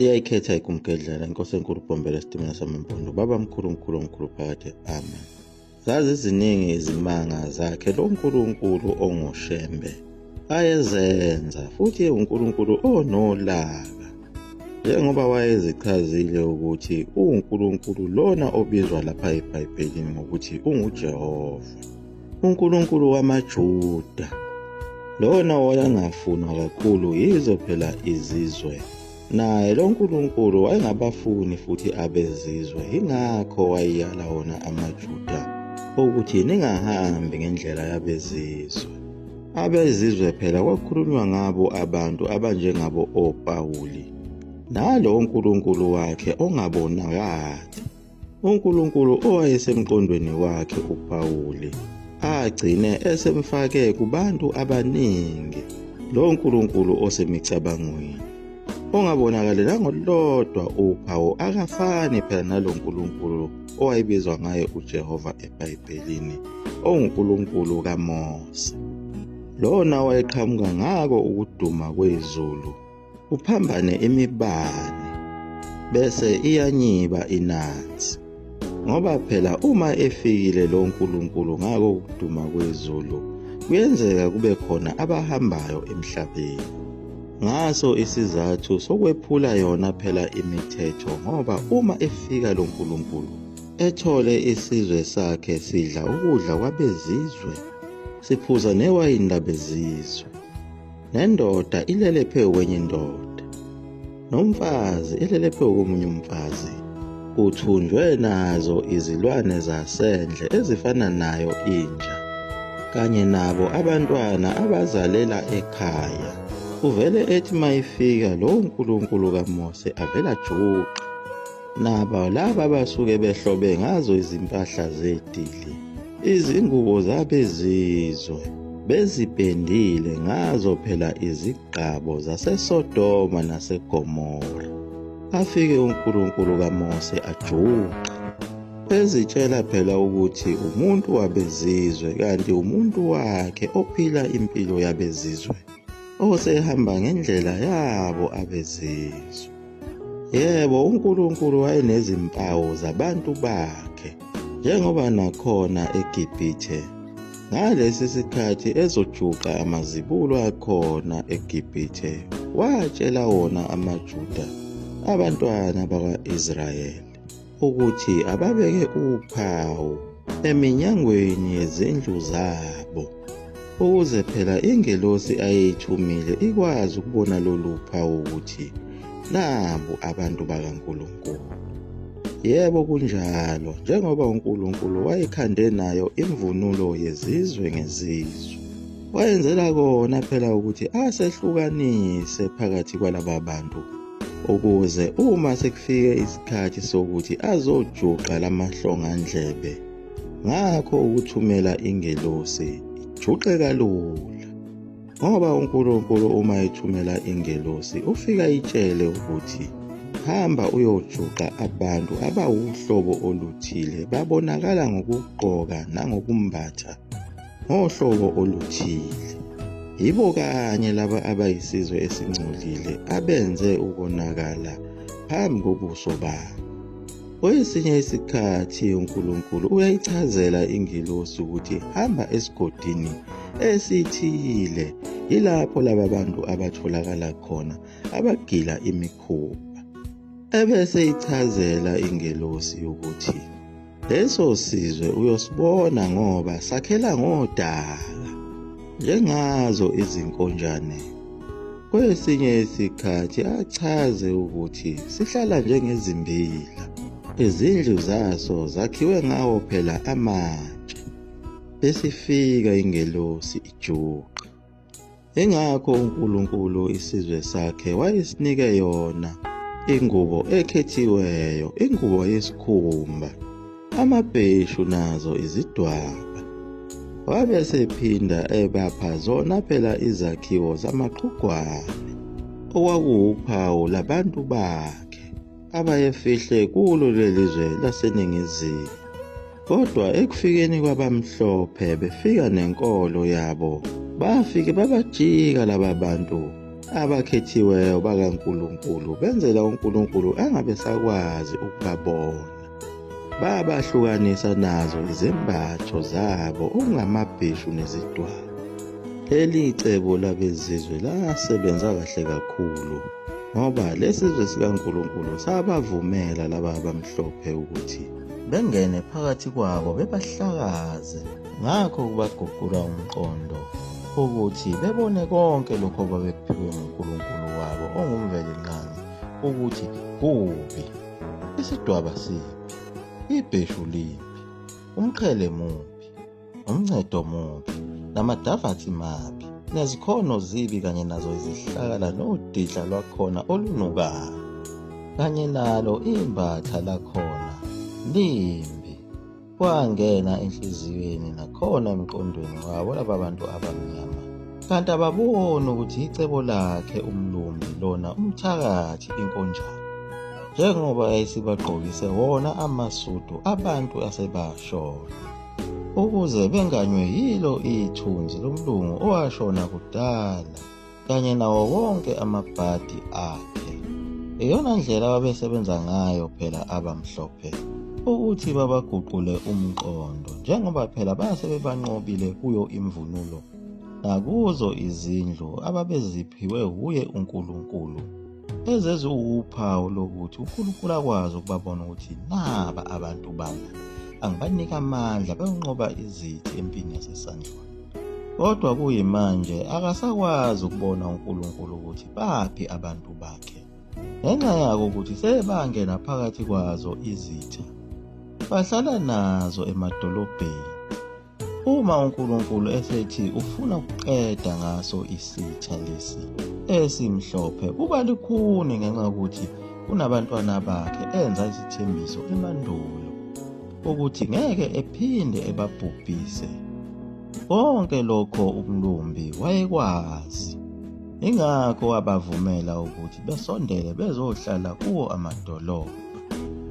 Liyayikhetha igumgedlela inkosi enkulu Bhombela esitimela samampondo baba mkhulu mkhulu omkhulu phakade amen. Zaziziningi izimanga zakhe lo Nkulunkulu onguShembe ayezenza futhi uNkulunkulu onolaka njengoba wayezichazile ukuthi uwuNkulunkulu lona obizwa lapha eBhayibhelini ngokuthi unguJehova uNkulunkulu wamaJuda lona owayengafunwa kakhulu yizo phela izizwe Naye lo Nkulunkulu wayengabafuni futhi abezizwe, yingakho wayeyala wona amaJuda ukuthi ningahambi ngendlela yabezizwe. Abezizwe phela kwakhulunywa ngabo abantu abanjengabo oPawuli nalo Nkulunkulu wakhe ongabonakali. UNkulunkulu owayesemqondweni wakhe uPawuli agcine esemfake kubantu abaningi lo Nkulunkulu osemicabangweni ongabonakali nangolulodwa uphawu akafani phela nalo Nkulunkulu owayebizwa ngaye uJehova eBhayibhelini onguNkulunkulu kaMose lona wayeqhamuka ngako ukuduma kwezulu Kuphambane imibani bese iyanyiba inansi. Ngoba phela uma efikile lo Nkulunkulu ngako ukuduma kwezulu kuyenzeka kube khona abahambayo emhlabeni. Ngaso isizathu sokwephula yona phela imithetho ngoba uma efika lo Nkulunkulu ethole isizwe sakhe sidla ukudla kwabezizwe siphuza newayini labezizwe. Nendoda ilele phezu kwenye indoda, nomfazi elele phezu komunye umfazi. Kuthunjwe nazo izilwane zasendle ezifana nayo inja, kanye nabo abantwana abazalela ekhaya. Uvele ethi mayifika lowo Nkulunkulu kaMose avele ajuqe. Naba laba basuke behlobe ngazo izimpahla zedili, izingubo zabezizwe, bezipendile ngazo phela izigqabo zaseSodoma naseGomora. Afike uNkulunkulu kaMose ajuqe, ezitshela phela ukuthi umuntu wabezizwe kanti umuntu wakhe ophila impilo yabezizwe osehamba ngendlela yabo abezizwe. Yebo, uNkulunkulu wayenezimpawu zabantu bakhe, njengoba nakhona eGibhithe ngalesi sikhathi ezojuqa amazibulo akhona eGibhithe watshela wona amaJuda abantwana bakwa-Israyeli ukuthi ababeke uphawu eminyangweni yezindlu zabo ukuze phela ingelosi ayeyithumile ikwazi ukubona lolu phawu ukuthi nabu abantu bakaNkulunkulu. Yebo kunjalo, njengoba uNkulunkulu wayekhande nayo imvunulo yezizwe ngezizwe. Wayenzela kona phela ukuthi asehlukanise phakathi kwalaba bantu ukuze uma sekufike isikhathi sokuthi azojuqa lamahlongandlebe ngakho ukuthumela ingelosi ijuqe kalula ngoba uNkulunkulu uma ethumela ingelosi ufika itshele ukuthi hamba uyojuqa abantu abawuhlobo oluthile babonakala ngokugqoka nangokumbatha ngohlobo oluthile. Yibo kanye laba abayisizwe esingcolile abenze ukonakala phambi kobuso babo. Kwesinye isikhathi uNkulunkulu uyayichazela ingelosi ukuthi hamba esigodini esithile, yilapho laba bantu abatholakala khona abagila imikhuba. Ebese ichazela ingelosi ukuthi Leso sizwe uyosibona ngoba sakhela ngodaka njengazo izinkonjane. Kwesinye isikhathi achaze ukuthi sihlala njengezimbila. Izindlu zaso zakhiwe ngawo phela amatshe. Besifika ingelosi ijuqa. Ingakho uNkulunkulu isizwe sakhe wayesinike yona ingubo ekhethiweyo, ingubo yesikhumba, amabheshu nazo izidwaba. Wabe esephinda ebapha zona phela izakhiwo zamaqhugwane, okwakuwuphawu labantu bakhe abayefihle kulo lelizwe laseningizimu. Kodwa ekufikeni kwabamhlophe befika nenkolo yabo, bafike babajika laba bantu Abakhethiweyo bakaNkulunkulu benzela uNkulunkulu angabe sakwazi ukubabona. Babahlukanisa nazo izembatho zabo okungamabheshu nezidwaba. Leli cebo labezizwe lasebenza kahle kakhulu ngoba lesizwe sikaNkulunkulu sabavumela laba abamhlophe ukuthi bengene phakathi kwabo bebahlakaze ngakho kubaguqula umqondo ukuthi bebone konke lokho ababekuphiwe nguNkulunkulu wabo onguMvelinqangi ukuthi kubi. Isidwaba sibi, ibheshu libi, umqhele mubi, umncedo mubi, namadavathi mabi, nezikhono zibi kanye nazo izihlakala nodidla lwakhona olunukayo, kanye nalo imbatha lakhona limbi. Kwangena enhliziyweni nakhona emqondweni wabo laba bantu abamnyama. Kanti ababoni ukuthi icebo lakhe umlumbi lona umthakathi inkonjane. Njengoba yayisibagqokise wona amasudu abantu asebashona. Ukuze benganywe yilo ithunzi lomlungu owashona kudala. kanye nawo wonke amabhadi akhe. Iyona ndlela ababesebenza ngayo phela abamhlophe ukuthi babaguqule umqondo njengoba phela base bebanqobile kuyo imvunulo nakuzo izindlu ababeziphiwe wuye uNkulunkulu ezeziwuphawu lokuthi uNkulunkulu akwazi ukubabona ukuthi naba abantu bami angibanika amandla bayonqoba izitha empini yasesandlwana. Kodwa kuyimanje akasakwazi ukubona uNkulunkulu ukuthi baphi abantu bakhe. Ngenxa yako ukuthi sebangena phakathi kwazo izitha. Bahlala nazo emadolobheni. Uma uNkulunkulu esethi ufuna ukuqeda ngaso isitha lesi esimhlophe kuba lukhuni ngenxa yokuthi kunabantwana bakhe enza isithembiso emandulo ukuthi ngeke ephinde ebabhubhise. Konke lokho umlumbi wayekwazi. Ingakho wabavumela ukuthi besondele bezohlala kuwo amadolobha.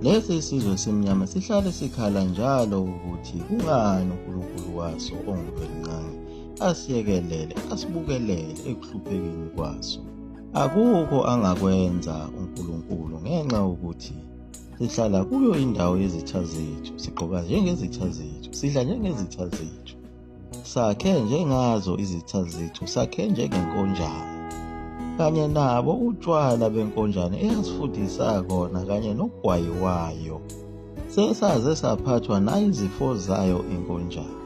Lesi sizwe simnyama sihlale sikhala njalo ukuthi kungani uNkulunkulu waso onguMvelinqangi asiyekelele asibukelele ekuhluphekeni kwaso. Akukho angakwenza uNkulunkulu ngenxa yokuthi Sihlala kuyo indawo yezitha zethu, sigqoka njengezitha zethu, sidla njengezitha zethu. Sakhe njengazo izitha zethu, sakhe njengenkonjane. Kanye nabo utshwala benkonjane eyasifundisa kona kanye nogwayi wayo. Sesaze saphathwa nayizifo zayo inkonjane.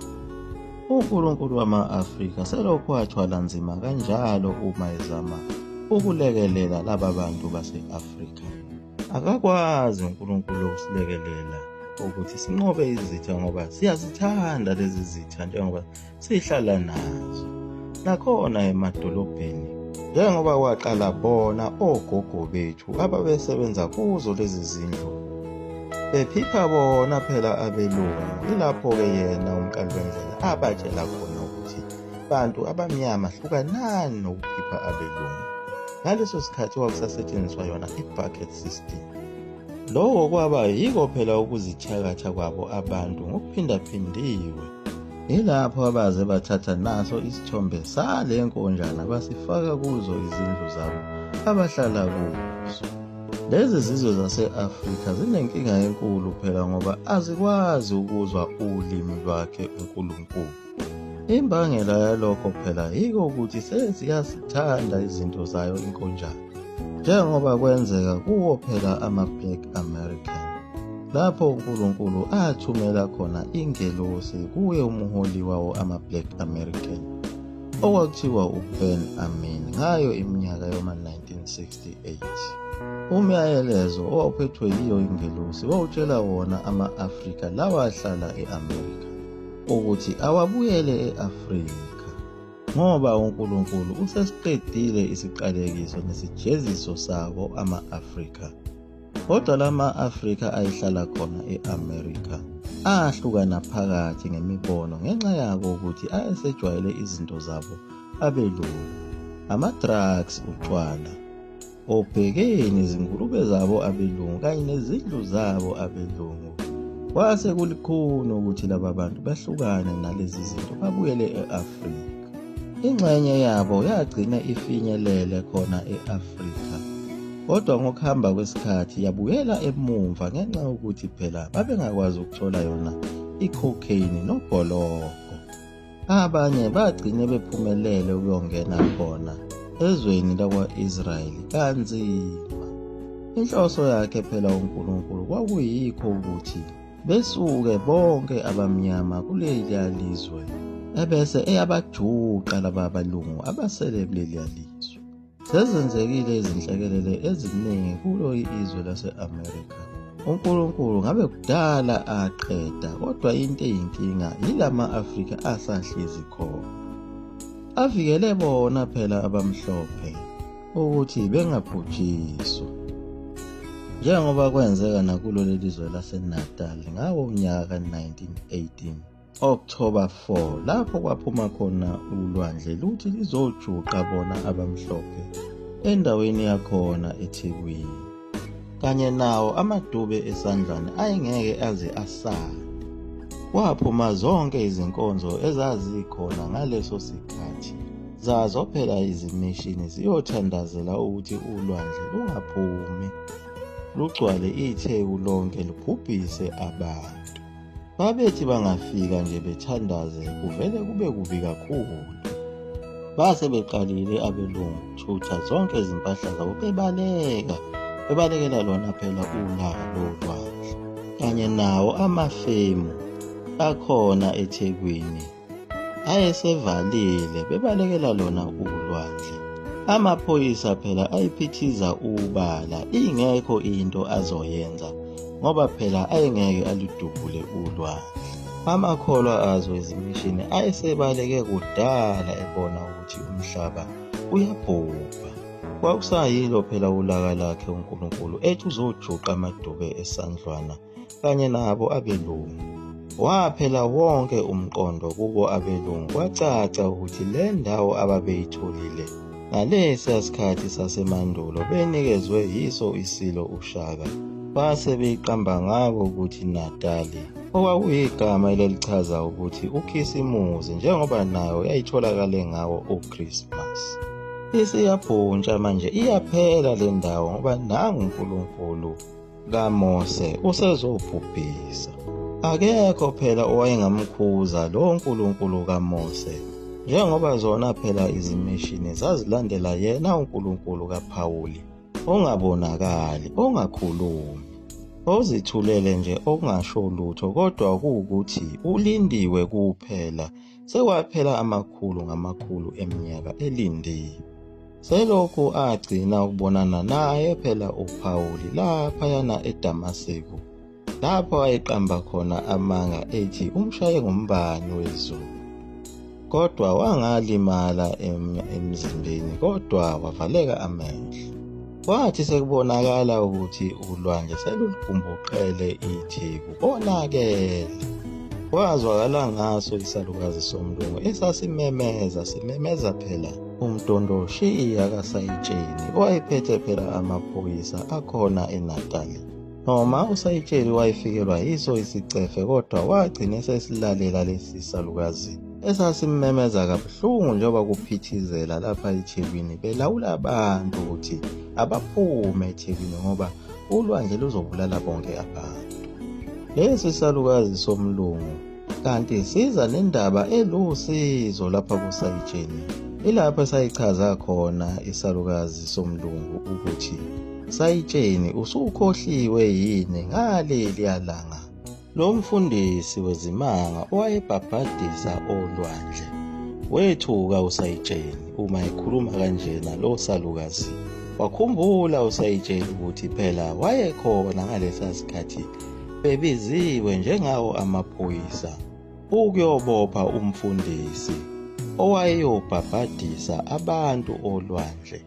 UNkulunkulu wama-Afrika selokhu wathwala nzima kanjalo uma ezama ukulekelela laba bantu base-Afrika. Akakwazi uNkulunkulu ukusilekelela ukuthi sinqobe izitha ngoba siyazithanda lezi zitha njengoba sihlala nazo. Nakhona emadolobheni njengoba kwaqala bona ogogo bethu ababesebenza kuzo lezi zindlu bephipha bona phela abelungu ilapho-ke yena umqali wendlela abatshela khona ukuthi bantu abamnyama hlukanani nokuphipha abelungu. Ngaleso sikhathi kwakusasetshenziswa yona i-bucket system. Lokho kwaba yiko phela ukuzithakatha kwabo abantu ngokuphindaphindiwe. Yilapho abaze bathatha naso isithombe sale nkonjana basifaka kuzo izindlu zabo abahlala kuzo. Lezi zizwe zase-Afrika zinenkinga enkulu phela ngoba azikwazi ukuzwa ulimi lwakhe uNkulunkulu. Imbangela yalokho phela yiko ukuthi seziyazithanda izinto zayo inkonjane. Njengoba kwenzeka kuwo phela ama-Black American. Lapho uNkulunkulu athumela khona ingelosi kuye umholi wawo ama-Black American okwakuthiwa uBen Amin ngayo iminyaka yoma-1968. Umyalezo owawuphethwe yiyo ingelosi wawutshela wona ama-Afrika lawa ahlala e-Amerika ukuthi awabuyele e-Afrika ngoba uNkulunkulu usesiqedile isiqalekiso nesijeziso sabo ama-Afrika. Kodwa lama-Afrika ayehlala khona e-Amerika ahlukana phakathi ngemibono ngenxa yako ukuthi ayesejwayele izinto zabo abelungu, ama-drugs, utshwala, Obhekeni izingulube zabo abelungu kanye nezindlu zabo abelungu. Kwase kulikhuni ukuthi laba bantu bahlukane nalezi zinto babuyele e-Afrika. Ingxenye yabo yagcina ifinyelele khona e-Afrika, kodwa ngokuhamba kwesikhathi yabuyela emumva ngenxa yokuthi phela babengakwazi ukuthola yona i-cocaine nogologo. Abanye bagcine bephumelele ukuyongena khona ezweni lakwa-Israyeli kanzima. Inhloso yakhe phela uNkulunkulu kwakuyikho ukuthi besuke bonke abamnyama kuleliya lizwe ebese eyabajuqa laba balungu abasele kuleliya lizwe. Sezenzekile izinhlekelele eziningi kulo izwe lase-Amerika. UNkulunkulu ngabe kudala aqeda kodwa into eyinkinga yilama-Afrika asahlezi khona. Avikele bona phela abamhlophe ukuthi bengabhujiswa. Njengoba kwenzeka nakulo leli zwe laseNatal ngawo unyaka ka-1918. October 4 lapho kwaphuma khona ulwandle luthi lizojuqa bona abamhlophe endaweni yakhona eThekwini kanye nawo amadube esandlwane ayengeke aze asale. Kwaphuma zonke izinkonzo ezazikhona ngaleso sikhathi zazo phela izimishini ziyothandazela ukuthi ulwandle lungaphumi lugcwale iTheku lonke lubhubhise abantu. Babethi bangafika nje bethandaze kuvele kube kubi kakhulu. Base beqalile abelungu ukuthutha zonke izimpahla zabo bebaleka, bebalekela lona phela ulaka lolwandle. Kanye nawo amafemu akhona eThekwini ayesevalile bebalekela lona ulwandle. Amaphoyisa phela ayiphithiza ubala ingekho into azoyenza ngoba phela ayengeke aludubule ulwandle. Amakholwa azo izimishini ayesebaleke kudala ebona ukuthi umhlaba uyabhubha. Kwakusayilo phela ulaka lakhe uNkulunkulu ethi uzojuqa amadube esandlwana kanye nabo abelungu. Waphela wonke umqondo kubo abelungu kwacaca ukuthi le ndawo ababeyitholile ngalesiya sikhathi sasemandulo benikezwe yiso isilo uShaka base beyiqamba ngako ukuthi Natali okwakuyigama elalichaza ukuthi uKhisimuzi njengoba nayo yayitholakale ngawo uChristmas. Isiyabhuntsha manje iyaphela le ndawo ngoba nangu uNkulunkulu kaMose usezobhubhisa. Akekho phela owayengamkhuza lo Nkulunkulu kaMose, njengoba zona phela izimishini zazilandela yena uNkulunkulu kaPhawuli, ongabonakali, ongakhulumi, ozithulele nje okungasho lutho kodwa kuwukuthi ulindiwe kuphela sekwaphela amakhulu ngamakhulu eminyaka elindiwe. Selokhu agcina ukubonana naye phela uPhawuli laphayana eDamaseku, lapho ayeqamba khona amanga ethi umshaye ngombani wezulu. Kodwa wangalimala emzimbeni kodwa wavaleka amehlo. Kwathi sekubonakala ukuthi ulwandle selulugumbuqele iTheku, konakele. Kwazwakala ngaso isalukazi somlungu esasimemeza simemeza phela umdondoshiya kaSayitsheni owayephethe phela amaphoyisa akhona eNatali. Noma uSayitsheni wayefikelwa yiso isicefe kodwa wagcina esesilalela lesi salukazi esasimmemeza kabuhlungu njengoba kuphithizela lapha eThekwini belawula abantu ukuthi abaphume eThekwini ngoba ulwandle luzobulala bonke abantu. Lesi salukazi somlungu kanti siza nendaba elusizo lapha kusayitsheni. Ilapho esayichaza khona isalukazi somlungu ukuthi sayitsheni usukhohliwe yini ngaleliya langa Lo mfundisi wezimanga owayebhabhadisa olwandle wethuka usayitsheni uma ekhuluma kanjena lo salukazi. Wakhumbula usayitsheni ukuthi phela wayekhona ngalesa sikhathi bebiziwe njengawo amaphoyisa ukuyobopha umfundisi owayeyobhabhadisa abantu olwandle.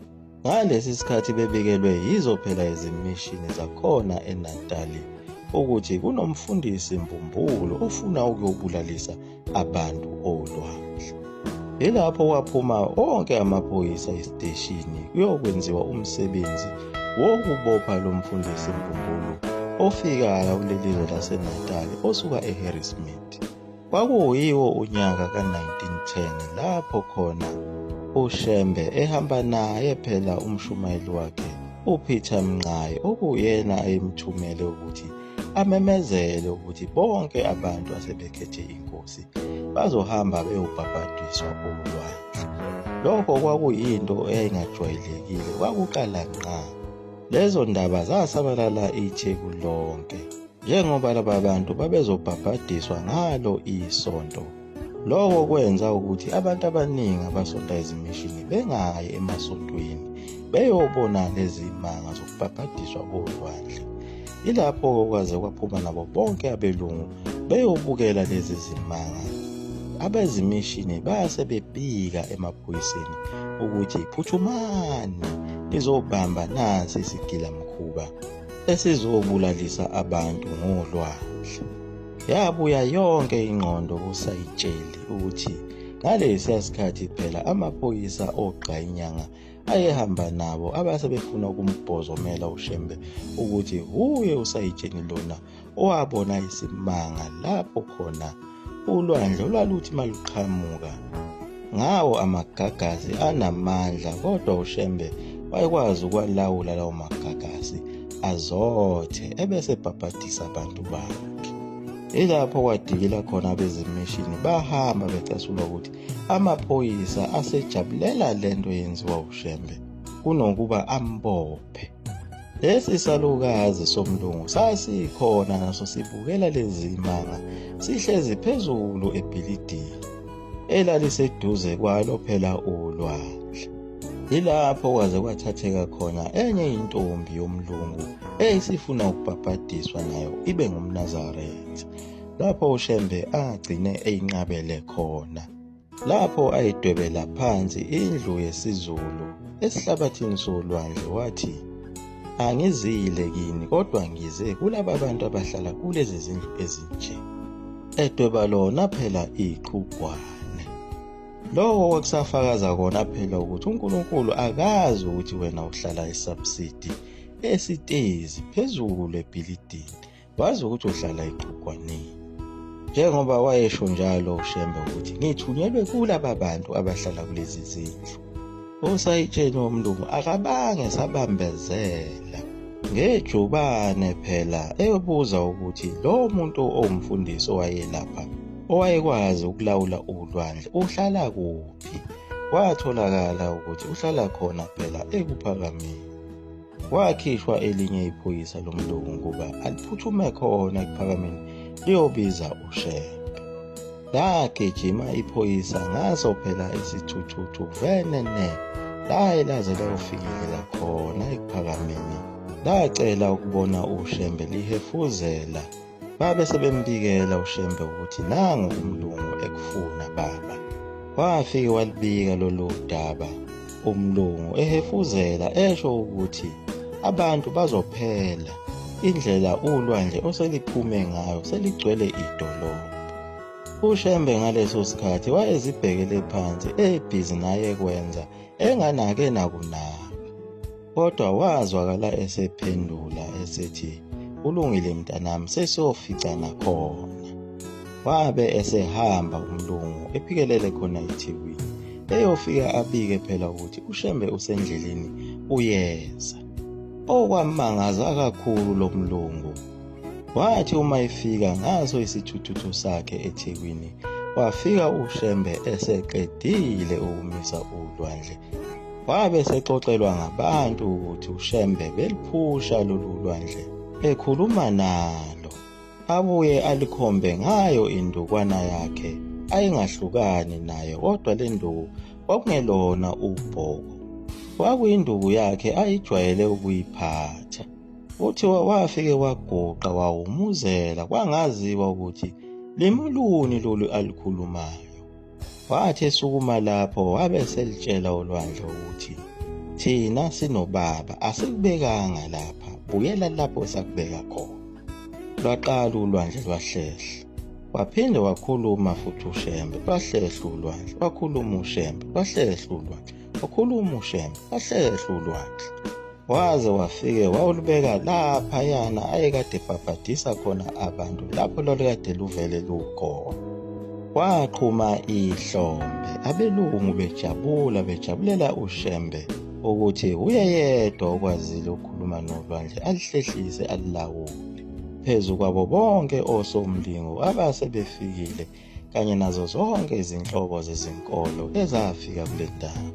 Ngalesi sikhathi bebikelwe yizo phela izimishini zakhona eNatali ukuthi kunomfundisi mbumbulu ofuna ukuyobulalisa abantu olwandle. Yilapho kwaphuma onke amaphoyisa esiteshini kuyokwenziwa umsebenzi wokubopha lo mfundisi mbumbulu ofikayo kuleli zwe laseNatali osuka eHarrismith. Kwakuyiwo unyaka ka-1910 lapho khona uShembe ehamba naye phela umshumayeli wakhe uPeter Mnqayi okuyena ayemthumele ukuthi amemezele ukuthi bonke abantu asebekhethe inkosi bazohamba beyobhabhadiswa olwandle. Lokho kwakuyinto eyayingajwayelekile, kwakuqala ngqa. Lezo ndaba zasabalala iTheku lonke. Njengoba laba bantu babezobhabhadiswa ngalo isonto, lokho kwenza ukuthi abantu abaningi abasonta ezimishini bengayi emasontweni beyobona lezi manga zokubhabhadiswa olwandle. Ilapho kwaze kwaphuma nabo bonke abelungu beyobukela lezi zimanga. Abezimishini base bebika emaphoyiseni ukuthi phuthumani nizobamba nasi isigilamkhuba esizobulalisa abantu ngolwandle. Yabuya yonke ingqondo kusayitsheli ukuthi ngalesiya sikhathi phela amaphoyisa ogqayinyanga ayehamba nabo abase befuna ukumbhozomela uShembe ukuthi huye usayitsheni lona owabona isimanga lapho khona ulwandle olwaluthi maluqhamuka ngawo amagagasi anamandla kodwa uShembe wayekwazi ukwalawula lawo magagasi azothe ebese ebhabhadisa abantu bakhe. Ilapho kwadikila khona abezimishini bahamba becasulwa ukuthi amaphoyisa asejabulela lento yenziwa uShembe kunokuba ambophe. Lesi salukazi somlungu sasikhona naso sibukela lezi manga sihlezi phezulu ebhilidini elaliseduze kwalo phela ulwandle. Yilapho kwaze kwathatheka khona enye intombi yomlungu eyayisifuna ukubhabhadiswa nayo ibe ngumNazaretha, lapho uShembe agcine eyinqabele khona. Lapho ayidwebela phansi indlu yesiZulu esihlabathini solwandle wathi, Angizile kini kodwa ngize kulaba bantu abahlala kulezi zindlu ezinje. Edweba lona phela iqhugwane. Lokho kwakusafakaza kona phela ukuthi uNkulunkulu akazi ukuthi wena uhlala esubsidi esitezi phezulu ebhilidini Wazi ukuthi uhlala eqhugwaneni. Njengoba wayesho njalo uShembe ukuthi ngithunyelwe kulaba bantu abahlala kulezi zindlu. Usayitsheni womlungu akabange sabambezela ngejubane phela eyobuza ukuthi lo muntu owumfundisi owayelapha owayekwazi ukulawula ulwandle uhlala kuphi. Kwatholakala ukuthi uhlala khona phela ekuphakameni. Kwakhishwa elinye iphoyisa lomlungu ukuba aliphuthume khona ekuphakameni liyobiza uShembe. Lagijima iphoyisa ngaso phela isithuthuthu venene laye laze layofinyelela khona ekuphakameni. Lacela ukubona uShembe lihefuzela. Babe sebembikela uShembe ukuthi nangu umlungu ekufuna baba. Wafike walibika lolu daba umlungu ehefuzela esho ukuthi abantu bazophela indlela ulwandle oseliphume ngayo seligcwele idolobha. UShembe ngaleso sikhathi wayezibhekele phansi ebhizi naye kwenza enganake nakunaka. Kodwa wazwakala esephendula esethi kulungile mntanami sesiyoficana khona. Wabe esehamba umlungu ephikelele khona eThekwini eyofika abike phela ukuthi uShembe usendleleni uyeza. Okwamangaza kakhulu lo mlungu wathi uma efika ngaso isithuthuthu sakhe eThekwini wafika uShembe eseqedile ukumisa ulwandle Wabe esexoxelwa ngabantu ukuthi uShembe beliphusha lolu lwandle ekhuluma nalo, abuye alikhombe ngayo indukwana yakhe ayengahlukani nayo kodwa le nduku kwakungelona ubhoko, kwakuyinduku yakhe ayijwayele ukuyiphatha. Kuthiwa wafike waguqa wawumuzela kwangaziwa ukuthi limuluni lolu alukhulumayo. Wathi esukuma lapho wabe eselitshela ulwandle ukuthi thina sinobaba asikubekanga lapha buyela lapho esakubeka khona. Lwaqala ulwandle lwahlehla. Waphinde wakhuluma futhi uShembe lwahlehla ulwandle wakhuluma uShembe lwahlehla ulwandle wakhuluma uShembe lwahlehla ulwandle. Waze wafike wawulubeka laphayana ayekade ebhabhadisa khona abantu lapho lwalukade luvele lukhona. Kwaqhuma ihlombe abelungu bejabula bejabulela uShembe ukuthi uye yedwa okwazile ukukhuluma nolwandle alihlehlise alilawule phezu kwabo bonke osomlingo abase befikile kanye nazo zonke izinhlobo zezinkolo ezafika kule ndawo.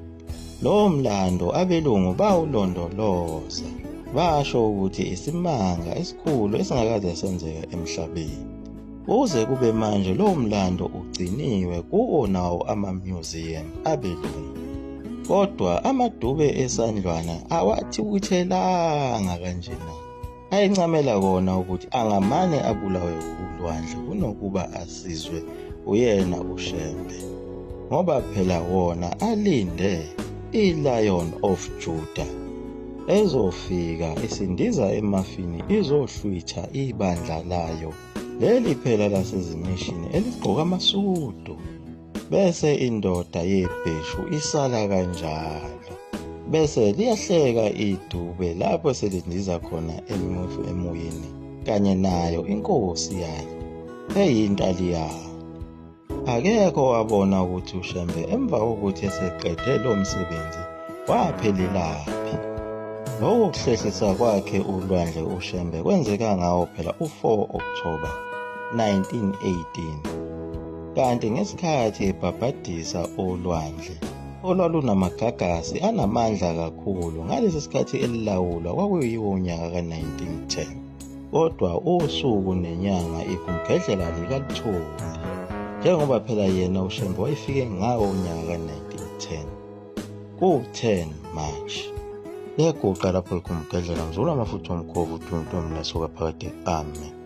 Lowo mlando abelungu bawulondoloza, basho ukuthi isimanga esikhulu esingakaze senzeka emhlabeni. Kuze kube manje lowo mlando ugciniwe kuwo nawo ama-museum abelungu. Kodwa amadube esandlwana awathukuthelanga kanjena. Ayencamela kona ukuthi angamane abulawe ulwandle kunokuba asizwe uyena uShembe. Ngoba phela wona alinde iLion of Judah ezofika isindiza emafini izohlwitha ibandla layo leli phela lasezimishini eligqoka amasudu bese indoda yebheshu isala kanjalo bese liyahleka idube lapho selindiza khona emoyeni kanye nayo inkosi yayo eyintaliyane Akekho owabona ukuthi uShembe emva kokuthi eseqede lo msebenzi waphelelaphi. Lokhu kuhlehlisa kwakhe ulwandle uShembe kwenzeka ngawo phela u-4 October 1918. Kanti ngesikhathi ebhabhadisa olwandle olwalunamagagasi anamandla kakhulu ngalesi sikhathi elilawulwa kwakuyiwo unyaka ka-1910. Kodwa usuku nenyanga igumgedlela likaluthuli njengoba phela yena uShembe wayefike ngawo unyaka ka-1910 ku-10 March. Liyaguqa lapho ligumgedlela mzukulu wamafutha omkhovu uDumdumu nasuka phakade. Amen.